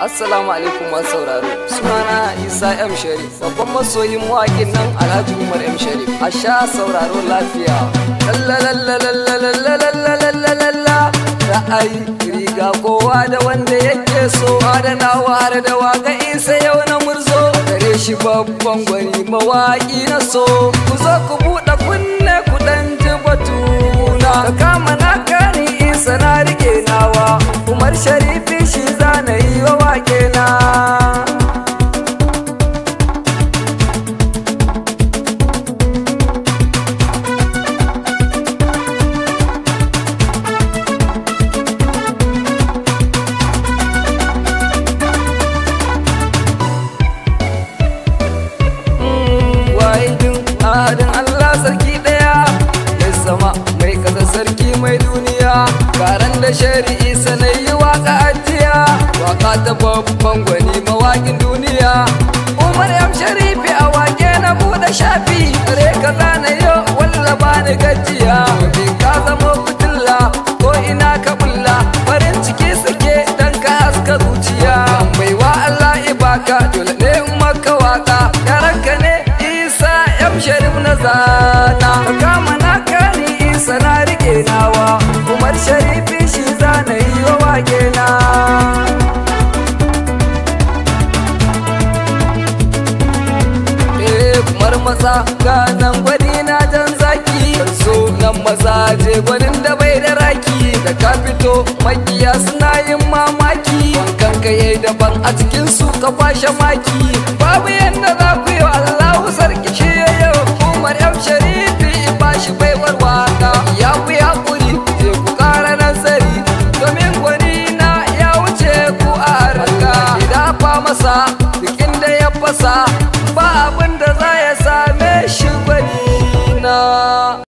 Assalamu alaikum masu sauraro. Sunana Isa M Sharif, babban masoyin mawaƙin nan Alhaji Umar M Sharif. A sha sauraro lafiya. Lalalalalalalalalala. Ra'ayi riga kowa da wanda yake so, adanawa har da waka Isa yau na murzo. Gare shi babban gwani mawaƙi na so. Ku zo ku buɗe kunne ku ɗan ji batuna. Ka kama naka ni Isa na rike nawa. Umar Sharifi shi zana yi wa wake na. Wahidin ahadin Allah sarki ɗaya, mai sama mai ƙasa sarki mai duniya. Karan da shari'i sanayi waka ajiya, waka ta babban gwani mawaƙin duniya. Umar M Sharifi a wake na buɗe shafi, kare ka zana yau walla bani gajiya. Domin ka zama fitilla ko ina ka bulla, farin ciki suke dan ka haska zuciya. Baiwa Allah ibaka dole ne in maka waka, yaranka ne Isa M Sharif na zana. Ka kama naka ni Isa na rike nawa, Umar Sharifi shi zana yi wa wake na. Kumar maza ganan gwani na jan zaki, so nan maza je gwanin da bai da raki. Da ka fito makiya suna yin mamaki, wankan ka yayi daban a cikin su ka kwashe maki. Babu yanda za ku yi Allahu sarki shi yau Umar M Sharifi ba shi baiwar waka. Ya ku hakuri je ku kara nazari, domin gwani na ya wuce ku a harka. Ki dafa masa duk inda ya fasa, ba abin